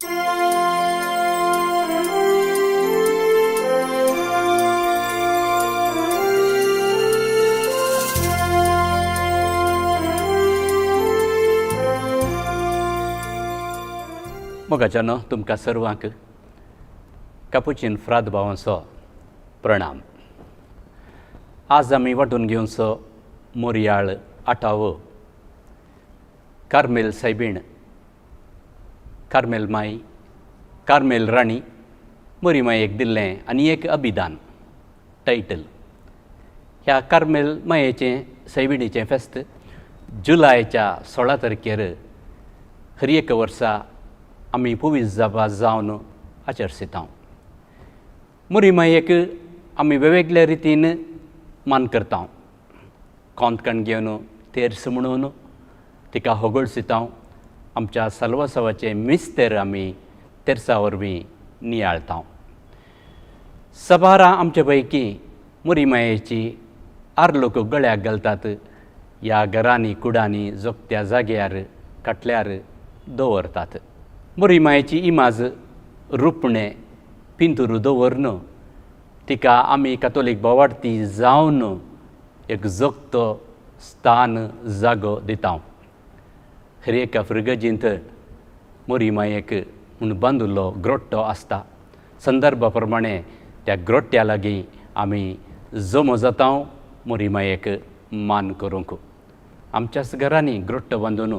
मोगाच्यानो, तुमकां सर्वांक कापुचीन फ्राद भावांचो प्रणाम. आज आमी वांटून घेवचो मोरयाळ आठावो कार्मेल सायबीण, कार्मेल माई, कार्मेल राणी मोरी मायेक दिल्लें आनी एक अभिदान टायटल. ह्या कार्मेल मायेचें सायबिणीचें फेस्त जुलायच्या 16 तारखेर हर एक वर्सा आमी पुवीस जाबा जावन आचरसिता. मोरी मायेक आमी वेगवेगळ्या रितीन मान करता. कोंतकण घेवन तेर्स म्हणून तिका होगळसिता. आमच्या साल्वासावाचें मिस्तेर आमी तेर्सा वरवीं नियाळता. सबारां आमचे पैकी मोरी मायेची आर्लोक गळ्याक घालतात, ह्या घरांनी कुडांनी जोगत्या जाग्यार काटल्यार दवरतात. मोरी मायेची इमाज रुपणें पिंतूर दवरून तिका आमी कातोलीक भावार्थी जावन एक जोगतो स्थान जागो दिता. हर एका फ्रिगजींत मोरी मायेक म्हूण बांदिल्लो ग्रोट्टो आसता. संदर्भा प्रमाणे त्या ग्रोट्ट्या लागीं आमी जमो जाता मोरी मायेक मान करूंक. आमच्याच घरांनी ग्रोट्टो बांदून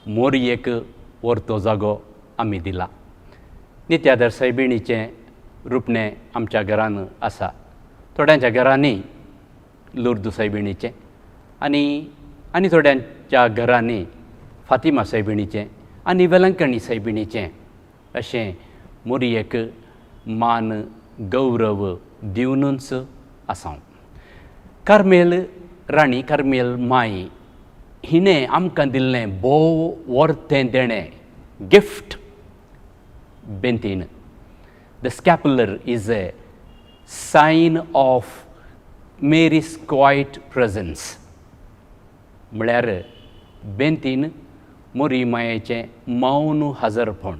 मोरयेक व्हरतो जागो आमी दिला. नित्यादर सायबिणीचें रुपणें आमच्या घरान आसा. थोड्यांच्या घरांनी लुर्दू सायबिणीचें आनी आनी थोड्यांच्या घरांनी फातिमा सायबिणीचें आनी वेलंकणी सायबिणीचें अशें मोरयेक मान गौरव दिवनूच आसा. कार्मेल राणी, कार्मेल माई हिणें आमकां दिल्लें भोव वर्तें देणें, gift, बेंतीन. The scapular is a sign of Mary's quiet presence. म्हळ्यार बेंतीन मोरी मायेचें मौन हजरपण.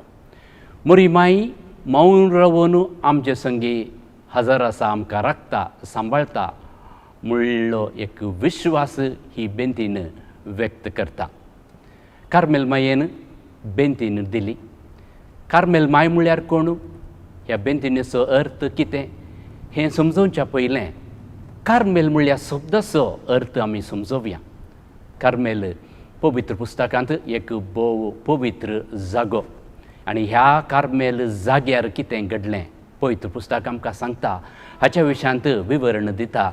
मोरी माई मौन रावन आमचे संगी हजर आसा, आमकां राखता, सांबाळटा म्हणलो एक विश्वास ही बेंतीन व्यक्त करता. कार्मेल मायेन बेंतीन दिली. कार्मेल माय म्हळ्यार कोण, ह्या बेंतिनेचो अर्थ कितें हें समजोवच्या पयलें कार्मेल म्हळ्यार शब्दाचो अर्थ आमी समजोवया. कार्मेल पवित्र पुस्तकांत एक भोव पवित्र जागो आनी ह्या कार्मेल जाग्यार कितें घडलें पवित्र पुस्तक आमकां सांगता. हाच्या विशयांत विवरण दिता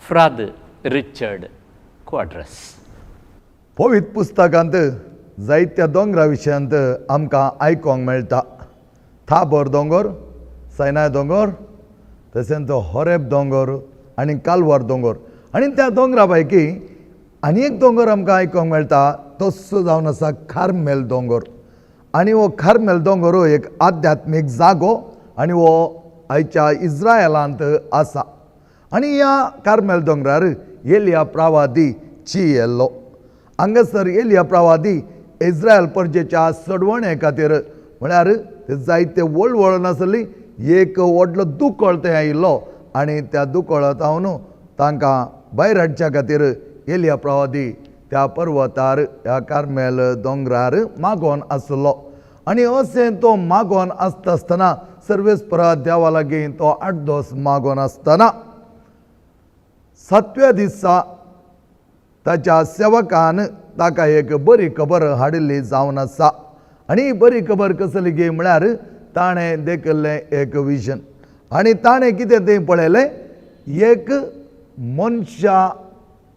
फ्राद रिचर्ड क्वाड्रस. पवित्र पुस्तकांत जायत्या दोंगरा विशयांत आमकां आयकोंक मेळटा. थाबर दोंगर, सैनाय दोंगर, तशेंच होरेब दोंगर आनी कालवार दोंगर. आनी त्या दोंगरा पैकी आनी एक दोंगर आमकां आयकोंक मेळटा, तसो जावन आसा कार्मेल दोंगर. आनी हो कार्मेल दोंगर हो एक आध्यात्मीक जागो आनी हो आयच्या इस्रायलांत आसा. आनी ह्या कार्मेल दोंगरार एलिया प्रवादी चियेल्लो. हांगासर एलिया प्रवादी इस्रायल परजेच्या सडवणे खातीर, म्हळ्यार ते जायते वळवळ नासली, एक व्हडलो दुकळ थंय आयिल्लो आनी त्या दुकळांत हांव तांकां भायर हाडच्या खातीर एलिया प्रवादी त्या पर्वतार, ह्या कार्मेल दोंगरार मागोन आसलो. आनी अशें तो मागोन आसता आसतना सर्वेस्परा देवा लागीं तो आडदोस मागोन आसतना सातव्या दिसा ताच्या सेवकान ताका एक बरी खबर हाडिल्ली जावन आसा. आनी ही बरी खबर कसली गे म्हळ्यार ताणें देखिल्लें एक विजन. आनी ताणें कितें तें पळयलें, एक मनशा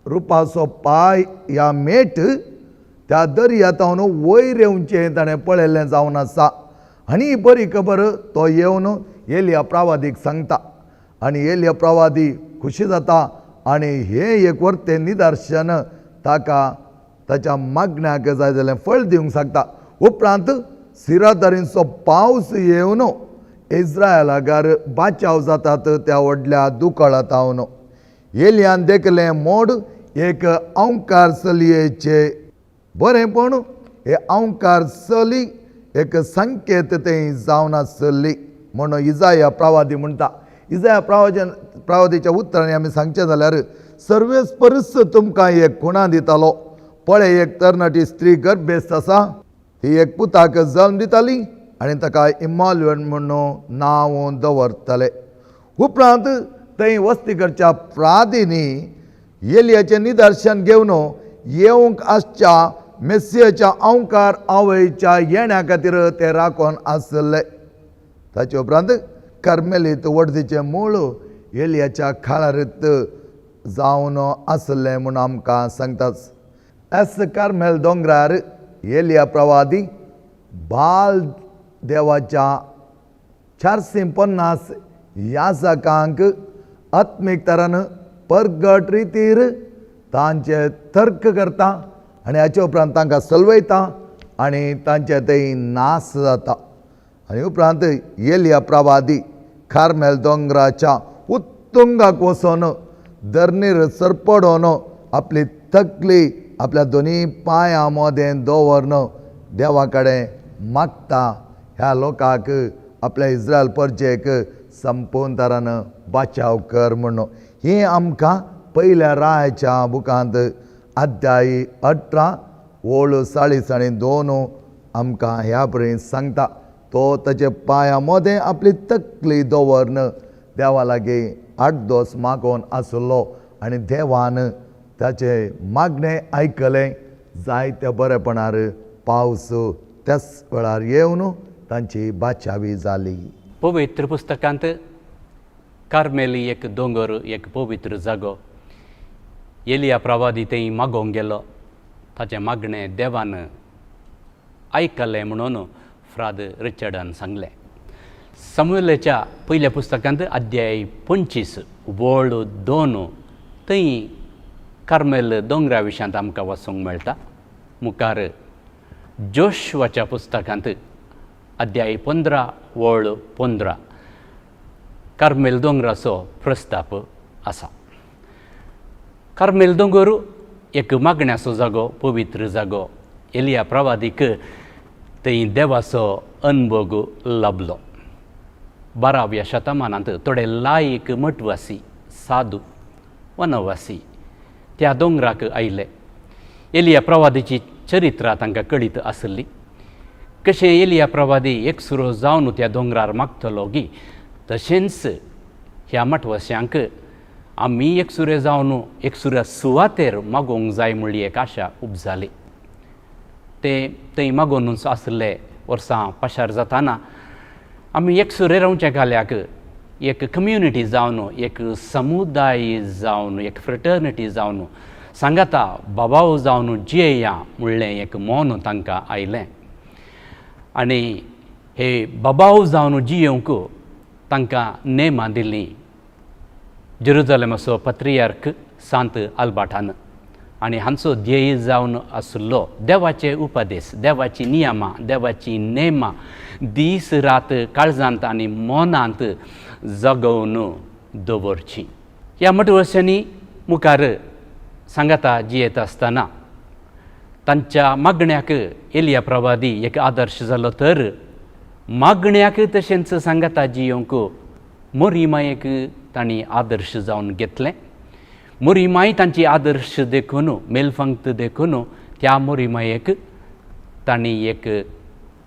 रुपाचो पांय ह्या मेट त्या दर्या तावन वयर येवचें ताणें पळयल्लें जावन आसा. आनी ही बरी खबर तो येवन एलिया प्रवादीक सांगता आनी एलिया प्रवादी खुशी जाता आनी हें एक वर्तें निदर्शन ताका ताच्या मागण्याक जाय जाल्यार फळ दिवंक शकता. उपरांत सिरादारींचो पावस येवन इस्रायलागार बाचाव जातात त्या व्हडल्या दुकळांत तावन. एलियान देखलें मोड एक अंकार चलयेचे बरेंपण. हे अंकार चली एक संकेत थंय जावन आसली म्हणून इजाया प्रवादी म्हणटा. इजाया प्रवादीच्या उतरांनी आमी सांगचें जाल्यार सर्वेस्परस तुमकां एक खुणा दितालो. पळय, एक तरणाटी स्त्री गर्भेस्त आसा, ती एक पुताक जल्म दिताली आनी ताका इम्मानुएल म्हणून नांव दवरतले. उपरांत थंय वस्ती करच्या प्रादींनी एलियाचें निदर्शन घेवन येवंक आसच्या मेस्सियाच्या अंकार आवयच्या येण्या खातीर ते राखून आसले. ताचे उपरांत कार्मेलीत वडदीचें मूळ एलियाच्या काळारीत जावन आसलें म्हूण आमकां सांगतात. एस कार्मेल दोंगरार एलिया प्रवादी बाल देवाच्या 450 याजकांक आत्मीक तरान परगट रितीर तांचे तर्क करता आनी हाचे उपरांत तांकां सलवयता आनी तांचे थंय नाश जाता. आनी उपरांत एलिया प्रवादी कार्मेल दोंगराच्या उत्तुंगाक वचोन धरणीर सरपडोन आपली तकली आपल्या दोनी पांयां मदें दवरन देवा कडेन मागता. ह्या लोकांक आपल्या इस्रायल परजेक संपूर्ण तरान बाचाव कर म्हणून. हें आमकां पयल्या रायाच्या बुकांत अध्याय 18 ओळ 40 आनी 2 आमकां ह्या परेन सांगता. तो ताचे पांयां मदें आपली तकली दवरन देवा लागीं आडदोस मागोवन आसलो आनी देवान ताचें मागणें आयकलें. जायत्या बरेपणार पावस त्याच वेळार येवन तांची बाचावी जाली. पवित्र पुस्तकांत कार्मेली एक दोंगर, एक पवित्र जागो. एलिया प्रवादी थंय मागोवंक गेलो. ताचें मागणें देवान आयकलें म्हणून फ्राद रिचर्डान सांगलें. सामुएलाच्या पयल्या पुस्तकांत अध्याय 25 वळ 2 थंय कार्मेल दोंगरा विशयांत आमकां वाचूंक मेळटा. मुखार जोशवाच्या पुस्तकांत अध्याय 15 वळ 15 कार्मेल दोंगराचो प्रस्ताप आसा. कार्मेल दोंगर एक मागण्याचो जागो, पवित्र जागो. एलिया प्रवादीक थंय देवाचो अनभोग लाबलो. 12व्या शतमानांत थोडे लायक मठवासी, साधू, वनवासी त्या दोंगराक आयले. एलिया प्रवादीची चरित्रां तांकां कळीत आसली. कशें एलिया प्रवादी एकसुरो जावन त्या दोंगरार मागतलो गी, तशेंच ह्या मठवास्यांक आमी एकसुरे जावन एकसुऱ्या सुवातेर मागोवंक जाय म्हणली एक आशा उपजाली. ते थंय मागोवनूच आसले. वर्सां पाशार जाताना आमी एकसुरे रावच्या घाल्याक एक कम्युनिटी जावन, एक समुदाय जावन, एक फ्रेटर्निटी जावन, सांगाता बाबाव जावन जियेया म्हणलें एक मन तांकां आयलें. आनी हे बाबाव जावन जियेवंक तांकां नेमां दिलीं जेरुजलेमाचो पत्रियार्क सांत आल्बार्टान. आनी हांचो ध्येय जावन आसलो देवाचे उपदेश, देवाची नियमां, देवाची नेमां दीस रात काळजांत आनी मनांत जगोवन दवरची. ह्या मठवर्सांनी मुखार सांगाता जियेत आसतना तांच्या मागण्याक एलिया प्रवादी एक आदर्श जालो. तर मागण्याक तशेंच सांगाता जियोंक मोरीमायेक तांणी आदर्श जावन घेतलें. मोरीमाय तांची आदर्श देखून, मेलफंक्त देखून त्या मोरीमायेक तांणी एक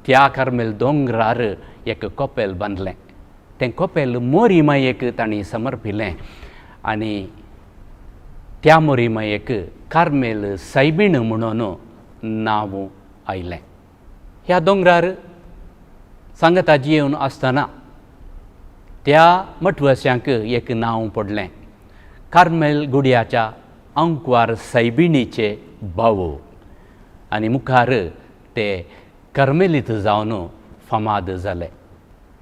त्या कार्मेल दोंगरार एक कोपेल बांदलें. तें कोपेल मोरीमायेक तांणी समर्पिलें आनी त्या मोरीमायेक कार्मेल सायबीण म्हणून नांव आयलें. ह्या दोंगरार सांगाता जियेवन आसतना त्या मठवास्यांक एक नांव पडलें, कार्मेल गुड्याच्या आंकवार सायबिणीचे भाव. आनी मुखार ते कार्मेलीत जावन फामाद जाले.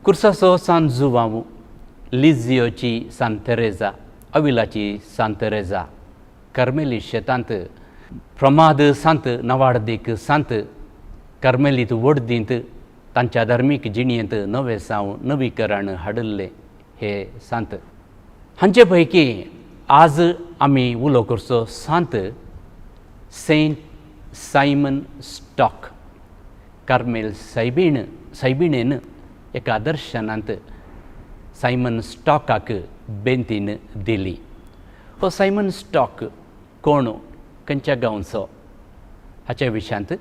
कुर्साचो सान जुवांव, लिजियोची सान तेरेजा, अविलाची सान तेरेजा, कार्मेली शेतांत प्रमाद सांत, नवाडदीक सांत, कार्मेलीत वडदींत तांच्या धार्मीक जिणेंत नवें साव नवीकरण हाडिल्लें हे सांत. हांचे पैकी आज आमी उलो करचो सांत सेंट सायमन स्टॉक, कार्मेल सायबीण सायबिणेन एका दर्शनांत सायमन स्टॉकाक बेंतीन दिली. हो सायमन स्टॉक कोण, खंयच्या गांवचो, हाच्या विशयांत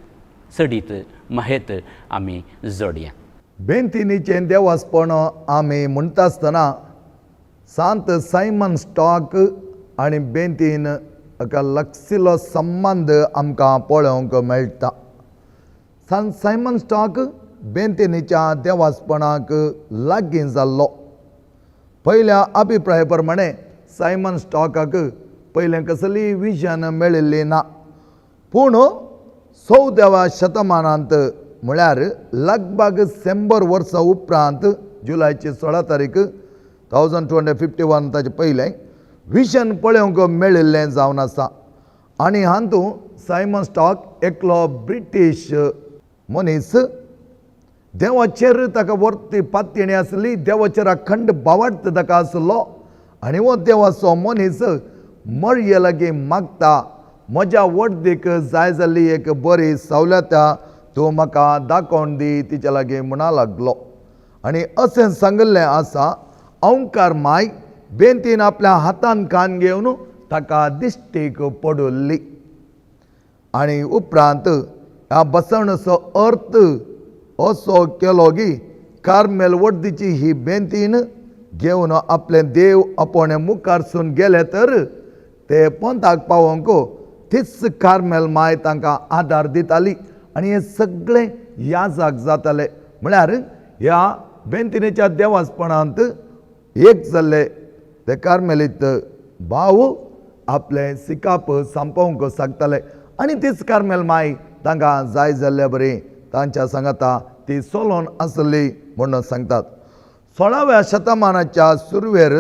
चडीत माहेत आमी जोडया. बेंतिनीचें देवासपण आमी म्हणटा आसतना सांत सायमन स्टॉक आनी बेंतीन एका लक्षिल्लो संबंद आमकां पळोवंक मेळटा. सांत सायमन स्टॉक बेंतिनीच्या देवासपणाक लागीं जाल्लो. पयल्या अभिप्राया प्रमाणे सायमन स्टॉकाक पयलें कसलीय विजन मेळिल्ली ना, पूण 14व्या शतमानांत म्हळ्यार लगभग 100 वर्सां उपरांत जुलायची 16 तारीख 1251 ताचे पयलें विजन पळोवंक मेळिल्लें जावन आसा. आनी हातूंत सायमन स्टॉक एकलो ब्रिटीश मनीस, देवाचेर ताका वर्ती पातयणी आसली, देवाचेर अखंड भावार्थ ताका आसलो आनी हो देवाचो मनीस मरये लागीं मागता, म्हज्या वडदीक जाय जाल्ली एक बरी सवलत तूं म्हाका दाखोवन दी, तिच्या लागीं म्हणा लागलो. आनी अशें सांगिल्लें आसा, ओंकार माय बेंतीन आपल्या हातान कान घेवन ताका दिश्टीक पडुल्ली. आनी उपरांत ह्या बसवणेचो अर्थ असो केलो की कार्मेल वडदीची ही बेंतीन घेवन आपलें देव आपोवणें मुखारसून गेले तर ते पंथाक पावोवंक तीच कार्मेल माय तांकां आदार दिताली आनी हें सगळें याजाक जातालें. म्हळ्यार ह्या बेंतिनेच्या देवासपणांत एक जाल्ले ते कार्मेलीत भाव आपलें सिकाप सांपोवंक सांगताले आनी तीच कार्मेल माय तांकां जाय जाल्ले बरी तांच्या सांगाता ती सोलोन आसली म्हणून सांगतात. 16व्या शतमानाच्या सुरवेर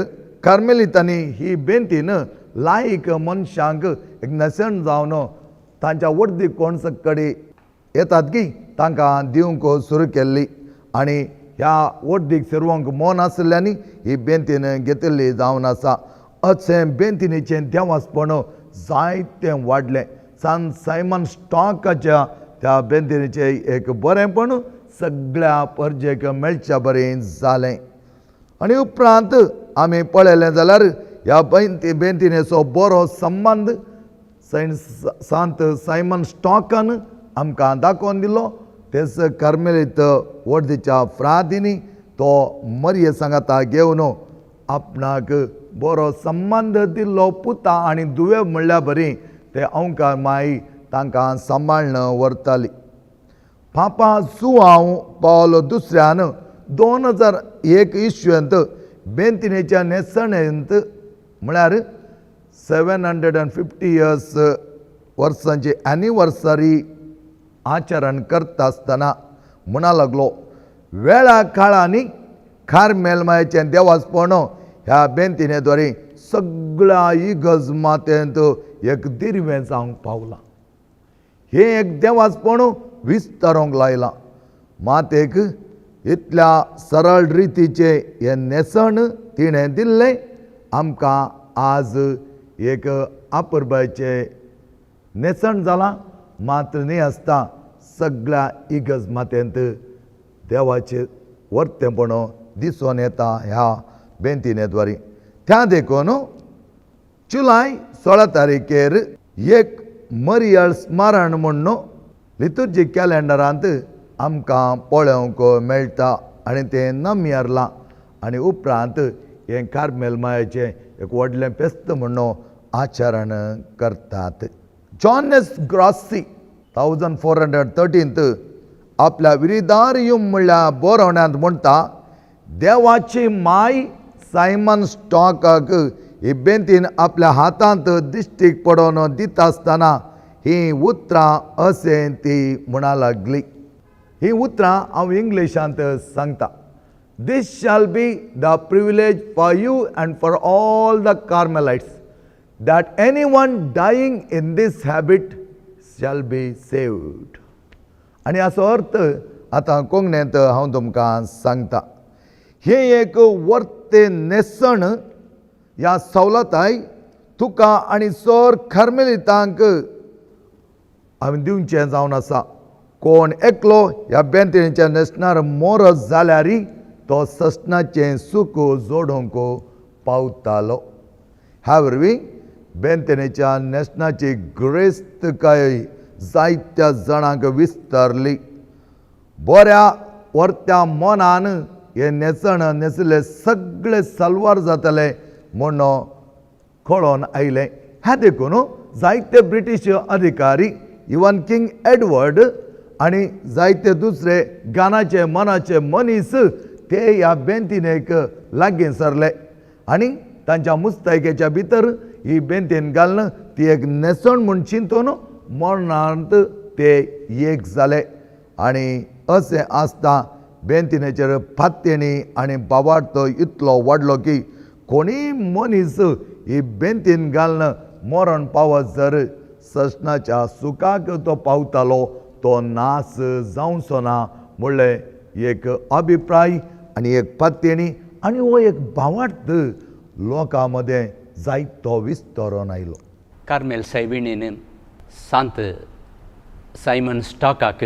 कार्मेलितांनी ही बेंतीन लायक मनशांक एक न्हेसण जावन तांच्या वर्दी कोण कडेन येतात की तांकां दिवंक सुरू केल्ली आनी ह्या वर्दीक सेरवंक मन आशिल्ल्यांनी ही बेंतीन घेतिल्ली जावन आसा. अशें बेंतिनीचें देवासपण जायतें वाडलें. सांत सायमन स्टॉकाच्या त्या बेंतिनीचें एक बरेंपण सगळ्या परजेक मेळच्या बरें जालें. आनी उपरांत आमी पळयलें जाल्यार ह्या बेंतिनेचो बरो संबंद सांत सायमन स्टॉकान आमकां दाखोवन दिलो. तेच कार्मेलीत वर्दीच्या फ्रादींनी तो मरये सांगाता घेवन आपणाक बरो संबंद दिल्लो पुता आनी दुवे म्हणल्या बरी ते ओंकार माई तांकां सांबाळ्न व्हरताली. पापा जुआंव पावलो दुसऱ्यान 2001 इसवेंत बेंतिनेच्या न्हेसणेंत म्हळ्यार 750 इयर्स वर्सांची एनिवर्सरी आचरण करता आसतना म्हणा लागलो, वेळा काळांनी कार्मेल मायेचें देवासपण ह्या बेंतिने द्वारे सगळ्या इगर्ज मातेंत एक दिर्वें जावंक पावलां. हें एक देवासपण विस्तारूंक लायलां. मातेक इतल्या सरळ रितीचें हें न्हेसण तिणें दिल्लें आमकां आज एक आपुरबायचें न्हेसण जालां. मात्र न्ही आसता सगळ्या इगर्ज मातेंत देवाचें वर्तेपण दिसून येता ह्या बेंतिने द्वारे. त्या देखून जुलाय 16 तारीखेर एक मरियल स्मरण म्हूण लितुर्जी कॅलेंडरांत आमकां पळोवंक मेळटा आनी तें नमयरलां. आनी उपरांत हें कार्मेल मायाचें एक व्हडलें फेस्त म्हूण आचरण करतात. जॉनस ग्रॉसी 1413 आपल्या विरिदारियम म्हणल्या बरोवण्यांत म्हणटा, देवाची माय सायमन स्टॉकाक ही बेंतीन आपल्या हातांत दिश्टीक पडोवन दिता आसतना ही उतरां अशें ती म्हणा लागली. ही उतरां हांव इंग्लिशांत सांगता. This shall be the privilege for you and for all the Carmelites that any one dying in this habit shall be saved. आनी हाचो अर्थ आतां कोंकणींत हांव तुमकां सांगता. हें एक वर्तें न्हेसण ह्या सवलताय तुका आनी सर कार्मेलितांक हांवें दिवचें जावन आसा. कोण एकलो ह्या बेंतिणीच्या न्हेसणार मोरत जाल्यार तो ससनाचें सूख जोडूंक पावतालो. ह्या वरवीं बेंतिणीच्या न्हेसणाची गिरेस्तकाय जायत्या जाणांक विस्तारली. बऱ्या वर्त्या मनान हें न्हेसण न्हेसले सगळे सलवार जातले म्हूण कळोन आयलें. ह्या देखून जायते ब्रिटीश अधिकारी, इवन किंग एडवर्ड आनी जायते दुसरे गानाचे मनाचे मनीस ते ह्या बेंतिनेक लागीं सरले आनी तांच्या मुस्तायकेच्या भितर ही बेंतीन घालून ती एक न्हेसण म्हूण चिंतून मरणांत ते एक जाले. आनी अशें आसता बेंतिनेचेर पात्येणी आनी बावार्थ इतलो वाडलो की कोणीय मनीस ही बेंतीन घालून मरण पावत जर ससनाच्या सुखाक तो पावतालो तो नास जावचो ना म्हणलें एक अभिप्राय आनी एक पात्येणी आनी हो एक भावार्थ लोकां मदें जायतो विस्तरोन आयलो. कार्मेल सायबिणीन सांत सायमन स्टॉकाक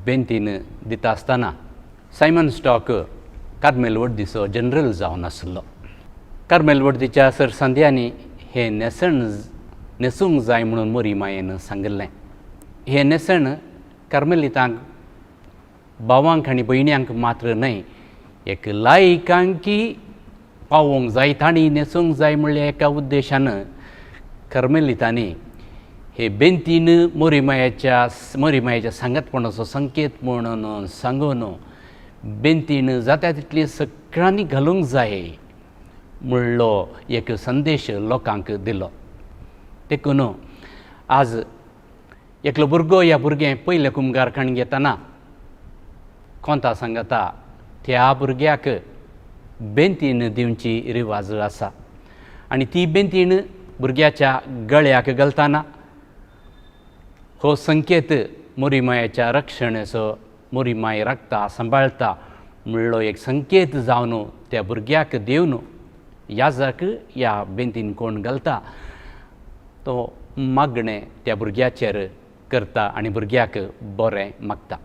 बेंतीन दिता आसतना सायमन स्टॉक कार्मेल वड्दीचो जनरल जावन आसलो. कार्मेल वड्दीच्या सरसंद्यांनी हें न्हेसण न्हेसूंक जाय म्हणून मोरी मायेन सांगिल्लें. हें न्हेसण कार्मेलितांक भावांक आनी भयण्यांक मात्र न्हय, एक लायकांकी पावोवंक जाय, तांणी न्हेसूंक जाय म्हणल्या एका उद्देशान कार्मेलितांनी हे बेंतीन मोरीमायेच्या सांगातपणाचो संकेत म्हणून सांगून बेंतीन जाता तितली सगळ्यांनी घालूंक जाय म्हणलो एक संदेश लोकांक दिलो. देखून आज एकलो भुरगो या भुरगें पयलें कुमगारखाण घेतना कोंता सांगता त्या भुरग्याक बेंतीन दिवची रिवाज आसा आनी ती बेंतीन भुरग्याच्या गळ्याक घालतना हो संकेत मोरीमायेच्या रक्षणेचो, मोरीमाय राखता सांबाळटा म्हणलो एक संकेत जावन त्या भुरग्याक दिवन याजाक या बेंतीन कोण घालता तो मागणें त्या भुरग्याचेर करता आनी भुरग्याक बरें मागता.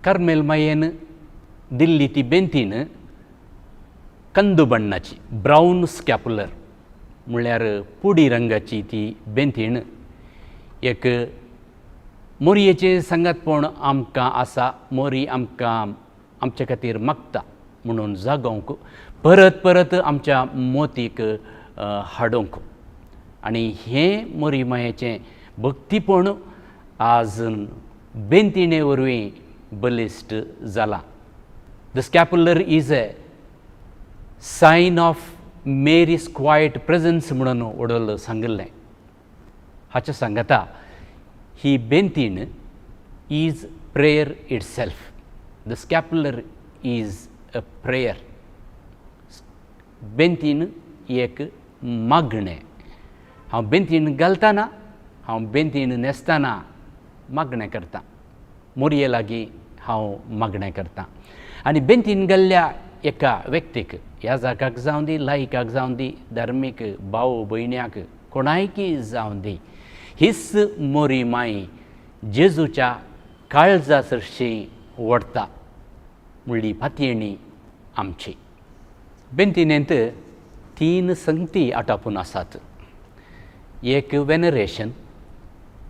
कार्मेल मायेन दिल्ली ती बेंतीन कंदू बण्णाची ब्रावन स्कॅपुलर म्हणल्यार पुडी रंगाची ती बेंतीण एक मोरयेचें सांगातपण आमकां आसा, मोरी आमकां आमचे खातीर मागता म्हणून जागोवंक परत परत आमच्या मोतीक हाडूंक आनी हें मोरी मायेचें भक्तीपण आज बेंतिणे वरवीं बलिश्ट जालां. The scapular is a sign of Mary's quiet presence म्हणून वडोल सांगिल्लें. हाचें सांगता ही बेंतीण is prayer itself. The scapular is a prayer. बेंतीन एक मागणें. हांव बेंतीन घालतना, हांव बेंतीन न्हेसतना मागणें करतां, मोरये लागीं हांव मागणें करतां. आनी बेंतीन घाल्ल्या एका व्यक्तीक, ह्या जागाक जावं दी, लायकाक जावं दी, धार्मीक भाव भयण्याक कोणायकी जावं दी, हीच मोरी माई जेजूच्या काळजा सरशी व्हरता म्हणली पातयेणी आमची. बेंतिनेंत तीन संगती आटापून आसात. एक वेनरेशन,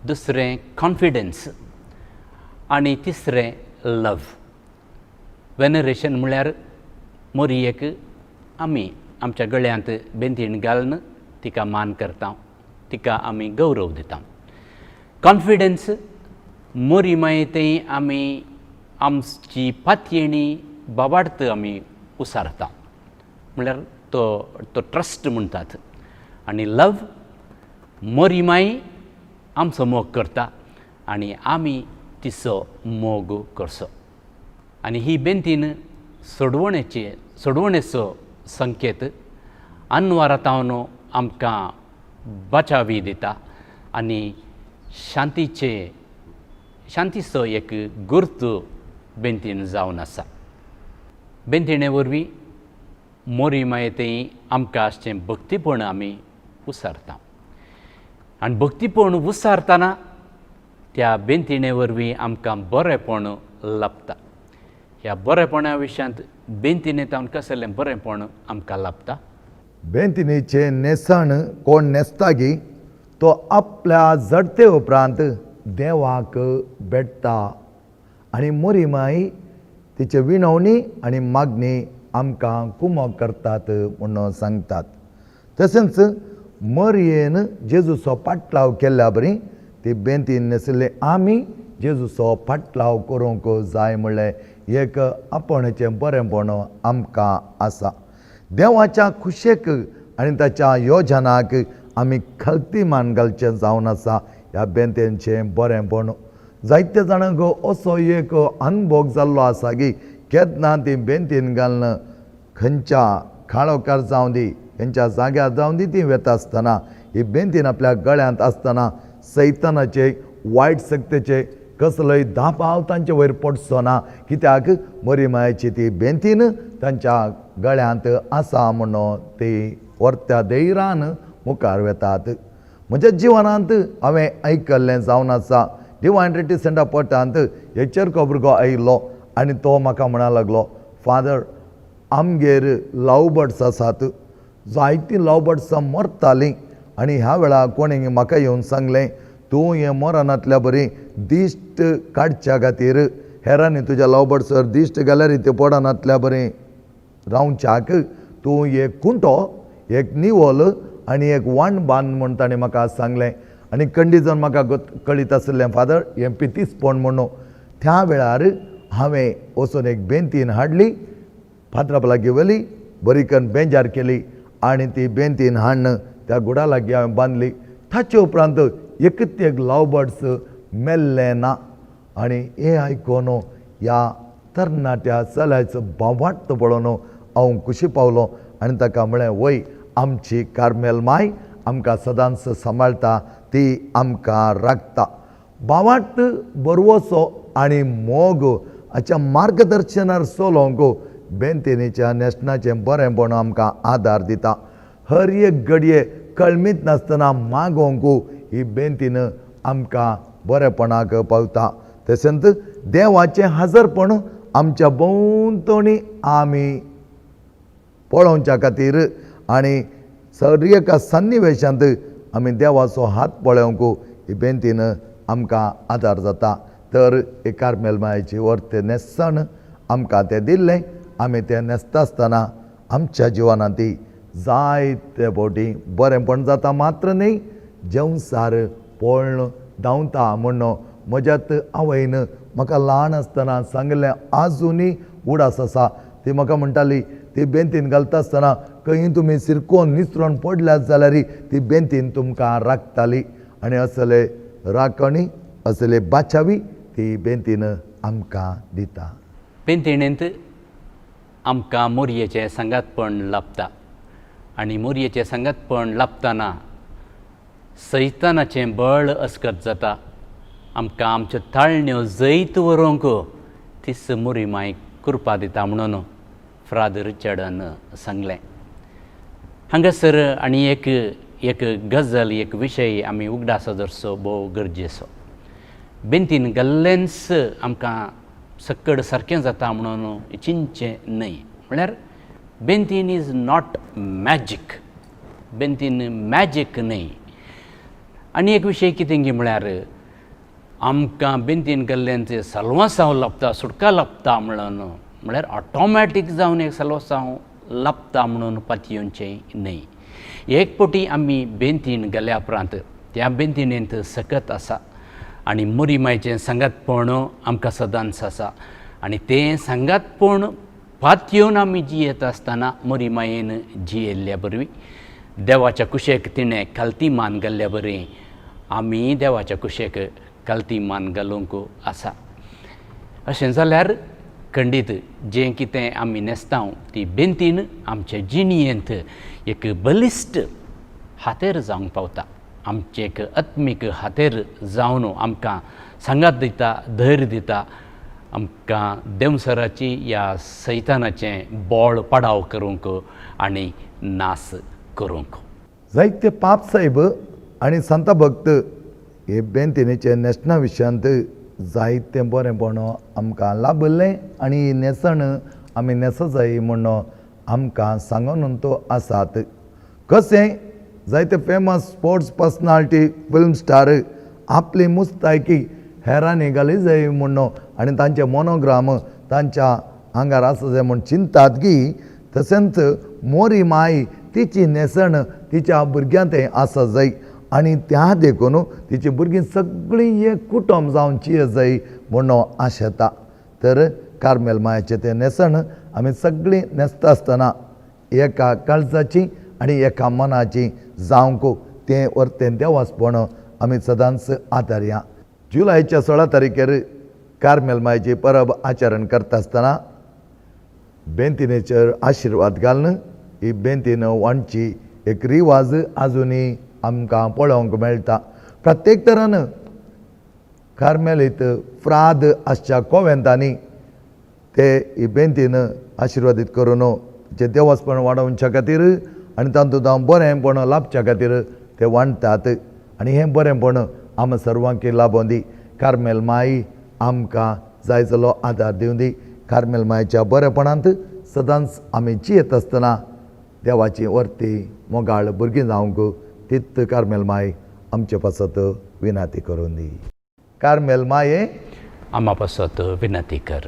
दुसरें कॉन्फिडन्स आनी तिसरें लव. वेनरेशन म्हळ्यार मोरयेक आमी आमच्या गळ्यांत बेंतीण घालून तिका मान करता, तिका आमी गौरव दिता. कॉन्फिडन्स, मोरी मागीर थंय आमी आमची पातयेणी बाबार्थ आमी उसारता, म्हणल्यार तो तो ट्रस्ट म्हणटात. आनी लव, मोरी माई आमचो मोग करता आनी आमी तिचो मोग करचो. आनी ही बेंतीन सोडवणेचे सोडवणेचो संकेत अनवारातावन आमकां बचावी दिता आनी शांतीचे शांतीचो एक गुर्त बेंतीन जावन आसा. बेंतिणे वरवीं मोरी माये थंय आमकां आसचें भक्तीपण आमी उसारता आनी भक्तीपण उसारतना त्या बेंतिणे वरवीं आमकां बरेंपण लाबता. ह्या बरेंपणा विशयांत बेंतिणे तावन कसलें बरेंपण आमकां लाबता? बेंतिणीचें न्हेसण कोण न्हेसता गी तो आपल्या जडते उपरांत देवाक भेटता आनी मोरीमाय तिचे विनवणी आनी मागणी आमकां कुमक करतात म्हूण सांगतात. तशेंच मरयेन जेजूचो पाटलाव केल्ल्या बरी ती बेंतीन न्हेसिल्ली आमी जेजूचो पाटलाव करूंक जाय म्हणलें एक आपणेचें बरेंपण आमकां आसा. देवाच्या खुशेक आनी ताच्या योजनाक आमी खलती मान घालचें जावन आसा ह्या बेंतेंचें बरेंपण. जायते जाणांक असो एक अनभोग जाल्लो आसा की केन्ना ती बेंतीन घालून खंयच्या काळोखार जावं दी, खंयच्या जाग्यार जावं दी ती वेता आसतना ही बेंतीन आपल्या गळ्यांत आसतना सैतानाचे वायट शक्तेचे कसलोय दाबाव तांचे वयर पडचो ना, कित्याक मरी मायेची ती बेंतीन तांच्या गळ्यांत आसा म्हणून ती व्हरत्या धैर्यान मुखार वेतात. म्हज्या जिवनांत हांवें आयकल्लें जावन आसा, डिवायन रिट्रीट पटांत एक चेरको भुरगो आयिल्लो आनी तो म्हाका म्हणा लागलो, फादर आमगेर लव बर्ड्स आसात, जायतीं लव बर्ड्सां मरतालीं आनी ह्या वेळार कोणें म्हाका येवन सांगलें तूं हें मरनातल्या बरी दिश्ट काडच्या खातीर हेरांनी तुज्या लव बर्ड्सर दिश्ट घाल्यार ते पडनातल्या बरी रावच्याक तूं एक कुंटो, एक निवल आनी एक वाण बांद म्हूण ताणें म्हाका सांगलें. आनी कंडिजन म्हाका कळीत आशिल्लें फादर हें पितीसपण म्हणून. त्या वेळार हांवें वचून एक बेंतीन हाडली, फातरा लागीं व्हेली, बरी करून बेंजार केली आनी ती बेंतीन हाडून त्या गुडा लागीं हांवें बांदली. ताचे उपरांत एकच एक लव बर्ड्स मेल्लें ना. आनी हें आयकून ह्या तरणाट्या चल्याचो बावाट पळोवन हांव खुशी पावलो आनी ताका म्हळें, वय आमची कार्मेल माय आमकां सदांच सांबाळटा, ती आमकां राखता. बावाट बरवसो आनी मोग हाच्या मार्गदर्शनार चलोवंक बेंतिनीच्या न्हेसणाचें बरेंपण आमकां आदार दिता. हर एक घडये कळमीत नासतना मागोवंक ही बेंतीन आमकां बरेपणाक पावता. तशेंच देवाचें हाजरपण आमच्या भोंवतणी आमी पळोवच्या खातीर आनी सर एका सन्निवेशांत आमी देवाचो हात पळोवंक ही बेंतीन आमकां आदार जाता. तर एक कार्मेल मायेची वर्ते न्हेसण आमकां तें दिल्लें, आमी तें न्हेसता आसतना आमच्या जिवनांत ती जायते फावटी बरेंपण जाता मात्र न्ही, जेवसार पळण धांवता म्हूण म्हज्यात आवयन म्हाका ल्हान आसतना सांगिल्लें आजुनूय उडास आसा. ती म्हाका म्हणटाली, ती बेंतीन घालता आसतना खंय तुमी सिरकोन निसरोन पडल्यात जाल्यार ती बेंतीन तुमकां राखताली आनी असले राखणी असले बाचावी ती बेंतीन आमकां दिता. बेंतिणेंत आमकां मोरयेचें सांगातपण लाबता आनी मोरयेचें सांगातपण लाबतना सैतानाचें बळ अस्कत जाता. आमकां आमच्यो ताळण्यो जैत व्हरूंक तीच मोरी माय कृपा दिता म्हणून फ्रादर रिचर्डान सांगलें. हांगासर आनी एक एक गजल, एक विशय आमी उगडास दवरचो भोव गरजेचो. बेंतीन गल्लेंच आमकां सक्कड सारकें जाता म्हणून चिंतचें न्हय. म्हळ्यार बेंतीन is not magic, बेंतीन magic न्हय. आनी एक विशय कितें गी म्हळ्यार आमकां बेंतीन गल्ल्यांचे सलवासांव लाबता, सुटका लाबता म्हणून, म्हळ्यार ऑटोमॅटीक जावन एक सलवासांव लाबता म्हणून पातयेवचें न्हय. एक फावटी आमी बेंतीन गेल्या उपरांत त्या बेंतिणेंत सकत आसा आनी मोरीमायचें सांगातपण आमकां सदांच आसा आनी तें सांगातपण पातयेवन आमी जियेत आसतना मोरीमायेन जियेल्ल्या बरवी देवाच्या कुशेक तिणें खालती मान घाल्ल्या बरी आमी देवाच्या कुशेक खालती मान घालूंक आसा. अशें जाल्यार खंडीत जें कितें आमी न्हेसता ती बेंतीन आमचे जिणयेंत एक बलिश्ट हातेर जावंक पावता. आमचें एक आत्मीक हातेर जावन आमकां सांगात दिता, धैर्य दिता, आमकां देंवसराची ह्या सैतानाचें बोळ पाडाव करूंक आनी नास करूंक. जायते पाप साहेब आनी संत भक्त हे बेंतिनेचे न्हेसणा विशयांत जायतें बरेंपण आमकां लाभिल्लें आनी ही न्हेसण आमी न्हेस जाय म्हूण आमकां सांगून तो आसात. कशें जायते famous sports personality, film star आपली मुस्तायकी हेरांनी घाली जाय म्हूण आनी तांचे मोनोग्राम तांच्या आंगार आसा जाय म्हूण चिंतात की, तशेंच मोरी माय तिची न्हेसण तिच्या भुरग्यां तें आसा जाय आनी त्या देखून तिची भुरगीं सगळीं एक कुटुंब जावन चिये जाय म्हूण आशेता. तर कार्मेल मायाचें तें न्हेसण आमी सगळीं न्हेसता आसतना एका काळजाची आनी एका मनाची जावंक तें वर्तें देवासपण आमी सदांच आदारया. जुलयच्या 16 तारखेर कार्मेल मायची परब आचरण करता आसतना बेंतिनेचेर आशिर्वाद घालून ही बेंतीन वांटची एक रिवाज आजुनूय आमकां पळोवंक मेळटा. प्रत्येक तरान कार्मेलीत फ्राद आसच्या कोवेंतांनी ते ही बेंतीन आशिर्वादीत करून जे देवासपण वाडोवच्या खातीर आनी तातूंत हांव बरेंपण लाभच्या खातीर ते वांट्टात आनी हें बरेंपण आमकां सर्वांकी लाभों दी. कार्मेल माई आमकां जाय जालो आदार दिवं दी. कार्मेल मायच्या बरेपणांत सदांच आमी जियेत आसतना देवाची वर्ती मोगाळ भुरगीं जावंक तित कार्मेल माय आमचे पासत विनाती करून दी. कार्मेल माये आमा पासत विनंती कर.